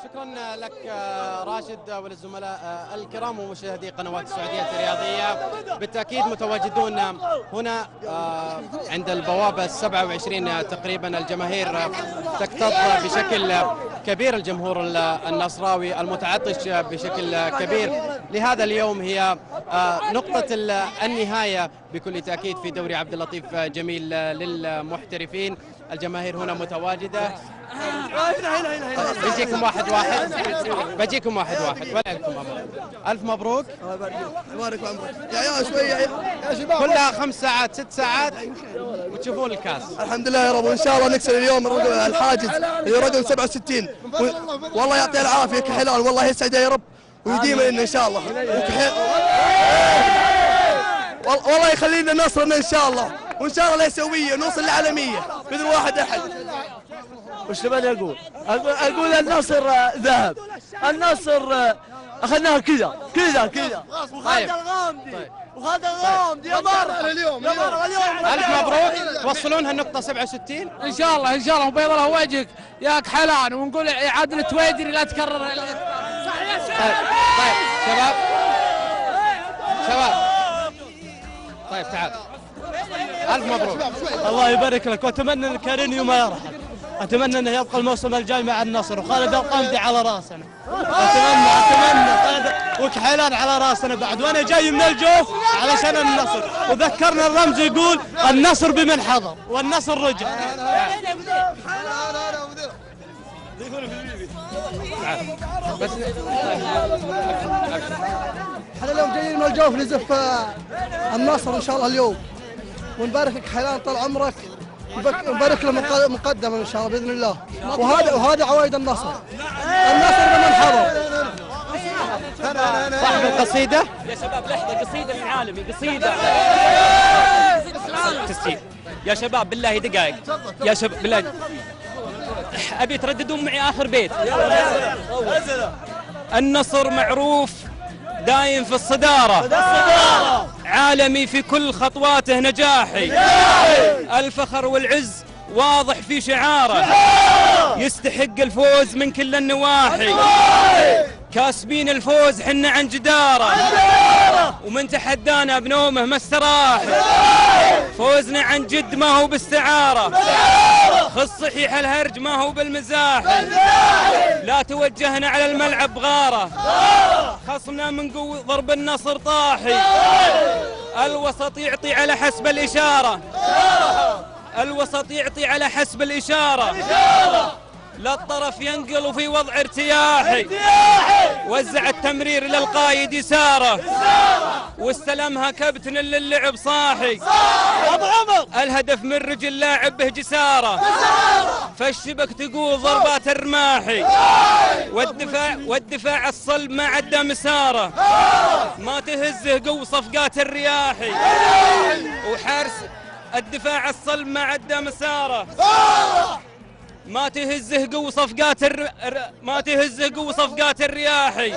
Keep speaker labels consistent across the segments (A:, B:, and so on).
A: شكرا لك راشد وللزملاء الكرام ومشاهدي قنوات السعودية الرياضية. بالتأكيد متواجدون هنا عند البوابة 27 تقريبا. الجماهير تكتظ بشكل كبير، الجمهور النصراوي المتعطش بشكل كبير لهذا اليوم. هي نقطة النهاية بكل تأكيد في دوري عبد اللطيف جميل للمحترفين. الجماهير هنا متواجدة. بجيكم واحد واحد، بجيكم واحد واحد ولا لكم أمر. ألف مبروك.
B: الله يبارك فيك. يبارك في عمرك يا عيال. شوي يا شباب،
A: كلها 5 ساعات 6 ساعات وتشوفون الكاس.
B: الحمد لله يا رب، وان شاء الله نكسر اليوم الحاجز اللي رقم 67. والله يعطيه العافية كحلال، والله يسعده يا رب ويديم لنا ان شاء الله. والله يخلينا نصرنا ان شاء الله، وان شاء الله الاسيوية نوصل للعالمية باذن واحد احد.
C: وش تبغى اقول؟ اقول النصر ذهب، النصر اخذناها كذا كذا كذا. وخالد الغامدي، وخالد الغامدي يا مرة
B: اليوم،
C: يا مرة اليوم.
A: الف مبروك، توصلونها النقطة 67
D: ان شاء الله. ان شاء الله وبيض الله وجهك يا كحلان، ونقول عادل التويجري لا تكرر.
A: طيب طيب شباب شباب، طيب تعال. الف مبروك.
C: الله يبارك لك، واتمنى ان كارينيو ما يرحل، اتمنى انه يبقى الموسم الجاي مع النصر، وخالد الغامدي على راسنا. اتمنى خالد وكحيلان على راسنا بعد، وانا جاي من الجوف علشان النصر. وذكرنا الرمز يقول النصر بمن حضر والنصر رجع.
A: بس
B: احنا اليوم جايين من الجوف نزف النصر ان شاء الله اليوم، ونبارك لك حلال طال عمرك، نبارك له مقدما ان شاء الله باذن الله. وهذا عوايد النصر، النصر بمن حضر.
A: صاحب القصيدة
E: يا شباب لحظة، قصيدة للعالمي، قصيدة تسجيل يا شباب بالله دقائق يا شباب بالله، ابي ترددون معي اخر بيت. النصر معروف دايم في الصدارة، عالمي في كل خطواته نجاحي، الفخر والعز واضح في شعاره، يستحق الفوز من كل النواحي، كاسبين الفوز حنا عن جداره، ومن تحدانا بنومه ما استراح، فوزنا عن جد ما هو باستعاره، خص صحيح الهرج ما هو بالمزاح، لا توجهنا على الملعب غارة، خصمنا من قوة ضرب النصر طاحي، الوسط يعطي على حسب الإشارة، الوسط يعطي على حسب الإشارة، لا الطرف ينقل وفي وضع ارتياحي، وزع التمرير للقايد يساره، واستلمها كابتن للعب صاحي،
C: ابو عمر
E: الهدف من رجل لاعب به جساره، فالشبك تقول ضربات الرماحي، والدفاع الصلب ما عدى مساره، ما تهزه قو صفقات الرياحي، وحارس الدفاع الصلب ما عدى مساره، ما تهزه قو صفقات ما تهزه قو صفقات الرياحي،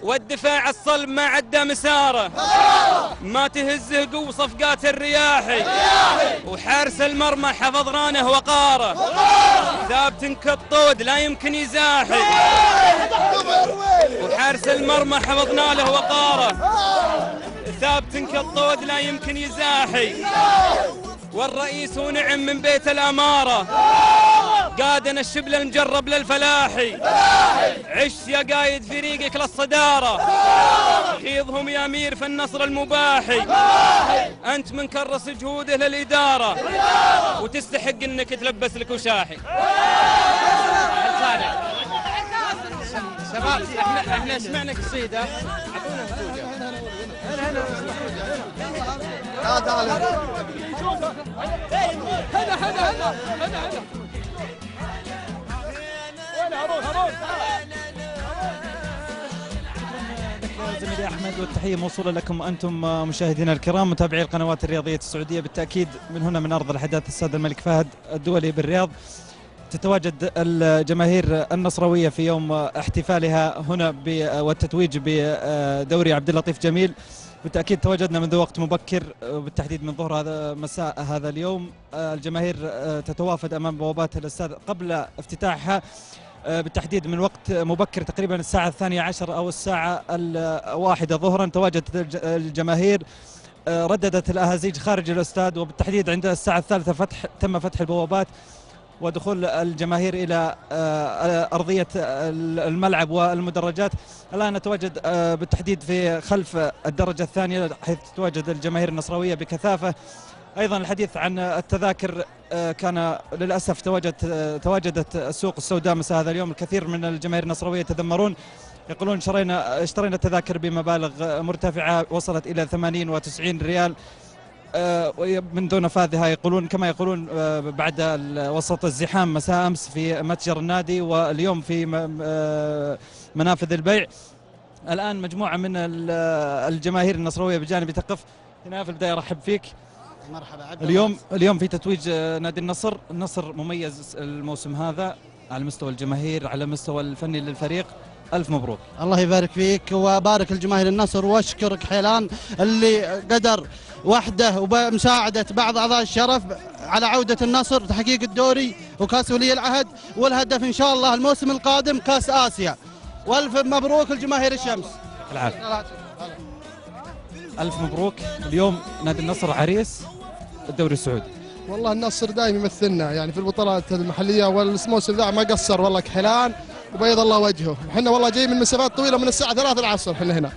E: والدفاع الصلب ما عدى مساره، ما تهزه قو صفقات الرياحي، وحارس المرمى حفظ رانه وقاره، ثابت كالطود لا يمكن يزاحي، وحارس المرمى حفظنا له وقاره، ثابت كالطود لا يمكن يزاحي، والرئيس ونعم من بيت الأمارة، قادنا الشبل المجرب للفلاحي، عش يا قايد فريقك للصدارة، غيظهم يا أمير في النصر المباحي، أنت من كرس جهوده للإدارة، وتستحق أنك تلبس لك وشاحي.
A: شباب احنا سمعنا قصيدة، اعطونا هدوجة.
B: تعال تعال
D: هنا هنا هنا هنا هنا. وين هارون؟ هارون تعال.
F: زميلي احمد، والتحيه موصولة لكم انتم مشاهدينا الكرام متابعي القنوات الرياضية السعودية. بالتاكيد من هنا من ارض الحدث الساد الملك فهد الدولي بالرياض تتواجد الجماهير النصراويه في يوم احتفالها هنا والتتويج بدوري عبد اللطيف جميل. بالتاكيد تواجدنا منذ وقت مبكر وبالتحديد من ظهر هذا مساء هذا اليوم. الجماهير تتوافد امام بوابات الاستاد قبل افتتاحها. بالتحديد من وقت مبكر تقريبا الساعة 12 أو الساعة 1 ظهرا تواجدت الجماهير، رددت الأهازيج خارج الاستاد، وبالتحديد عند الساعة 3 تم فتح البوابات ودخول الجماهير إلى أرضية الملعب والمدرجات. الآن نتواجد بالتحديد في خلف الدرجة الثانية حيث تتواجد الجماهير النصراوية بكثافة. أيضا الحديث عن التذاكر، كان للأسف تواجدت السوق السوداء مساء هذا اليوم، الكثير من الجماهير النصراوية يتذمرون، يقولون اشترينا التذاكر بمبالغ مرتفعة وصلت إلى 80 و90 ريال من دون نفاذها، يقولون كما يقولون بعد وسط الزحام مساء أمس في متجر النادي واليوم في منافذ البيع. الآن مجموعة من الجماهير النصراوية بجانبي تقف هنا. في البداية أرحب فيك.
G: مرحبا عبد.
F: اليوم في تتويج نادي النصر، النصر مميز الموسم هذا على مستوى الجماهير، على مستوى الفني للفريق، ألف مبروك.
G: الله يبارك فيك وبارك الجماهير النصر، واشكر كحيلان اللي قدر وحده وبمساعدة بعض أعضاء الشرف على عودة النصر تحقيق الدوري وكاس ولي العهد، والهدف إن شاء الله الموسم القادم كاس آسيا. والف مبروك الجماهير الشمس.
F: العافية. ألف مبروك. اليوم نادي النصر عريس الدوري السعودي.
H: والله النصر دائما يمثلنا يعني في البطولات المحلية، والموسم ذا ما قصر والله كحيلان وبيض الله وجهه. احنا والله جاي من مسافات طويلة من الساعة 3 العصر احنا هنا،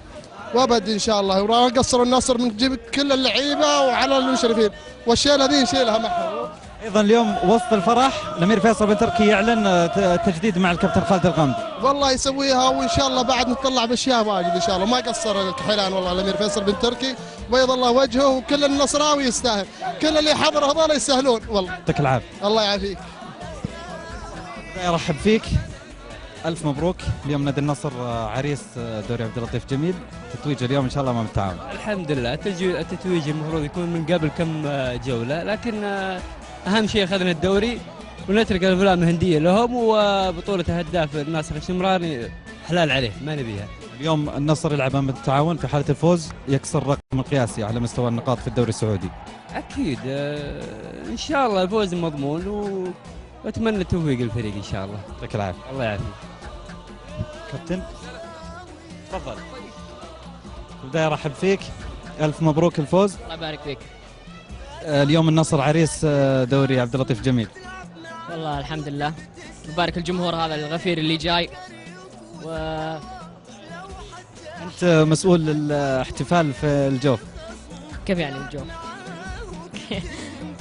H: وابد ان شاء الله وما قصر النصر، بنجيب كل اللعيبة وعلى المشرفين، والشيله ذي نشيلها معهم.
F: ايضا اليوم وسط الفرح الامير فيصل بن تركي يعلن التجديد مع الكابتن خالد الغامدي.
H: والله يسويها، وان شاء الله بعد نطلع باشياء واجد ان شاء الله. ما قصر الكحيلان والله الامير فيصل بن تركي بيض الله وجهه، وكل النصراوي يستاهل، كل اللي حضر هذول يستاهلون والله.
F: يعطيك العافية.
H: الله يعافيك.
F: ارحب فيك. ألف مبروك. اليوم نادي النصر عريس دوري عبد اللطيف جميل، تتويج اليوم إن شاء الله أمام التعاون.
E: الحمد لله. التتويج المفروض يكون من قبل كم جولة، لكن أهم شيء أخذنا الدوري ونترك الأفلام الهندية لهم، وبطولة هداف الناصر الشمراني حلال عليه ما نبيها.
F: اليوم النصر يلعب أمام التعاون، في حالة الفوز يكسر رقم القياسي على مستوى النقاط في الدوري السعودي.
E: أكيد إن شاء الله الفوز مضمون، واتمنى التوفيق للفريق ان شاء الله.
F: يعطيك العافية.
E: الله يعافيك.
F: كابتن تفضل. في البداية ارحب فيك، الف مبروك الفوز.
I: الله يبارك فيك.
F: اليوم النصر عريس دوري عبد اللطيف جميل.
I: والله الحمد لله، مبارك الجمهور هذا الغفير اللي جاي. و
F: انت مسؤول الاحتفال في الجوف.
I: كيف يعني الجوف؟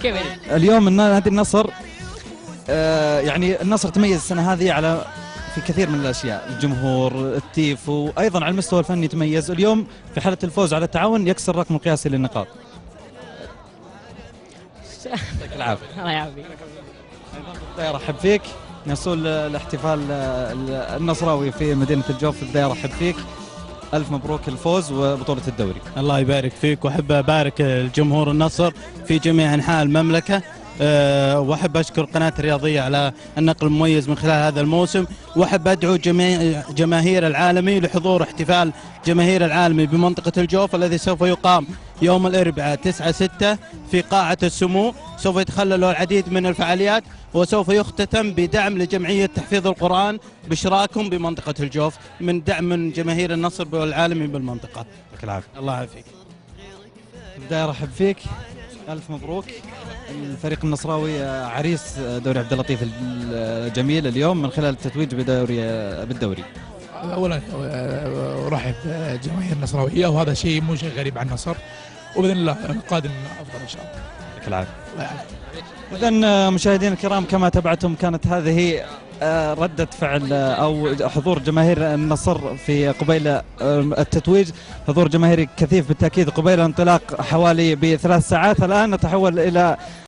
I: كيف يعني؟
F: اليوم نادي النصر يعني النصر تميز السنة هذه على في كثير من الأشياء، الجمهور، التيفو، وأيضا على المستوى الفني تميز. اليوم في حالة الفوز على التعاون يكسر رقم القياسي للنقاط. يعطيك العافية.
I: الله يعافيك.
F: أيضا أرحب فيك مسؤول الاحتفال النصراوي في مدينة الجوف. في البداية أرحب فيك، ألف مبروك الفوز وبطولة الدوري.
C: الله يبارك فيك، وأحب أبارك الجمهور النصر في جميع أنحاء المملكة، واحب اشكر قناة الرياضية على النقل المميز من خلال هذا الموسم، واحب ادعو جميع جماهير العالمي لحضور احتفال جماهير العالمي بمنطقة الجوف الذي سوف يقام يوم الاربعاء 9/6 في قاعة السمو. سوف يتخلل العديد من الفعاليات، وسوف يختتم بدعم لجمعية تحفيظ القران باشراكهم بمنطقة الجوف من دعم من جماهير النصر والعالمي بالمنطقة.
F: يعطيك العافية.
C: الله يعافيك.
F: بداية ارحب فيك، ألف مبروك. الفريق النصراوي عريس دوري عبد اللطيف الجميل اليوم من خلال التتويج بالدوري.
J: اولا ارحب جماهير النصراويه، وهذا شيء مو شيء غريب عن النصر، وباذن الله القادم افضل ان شاء الله.
F: يعطيك العافية. اذا مشاهدينا الكرام كما تابعتم كانت هذه ردة فعل أو حضور جماهير النصر في قبيل التتويج، حضور جماهيري كثيف بالتأكيد قبيل انطلاق حوالي ب3 ساعات. الآن نتحول إلى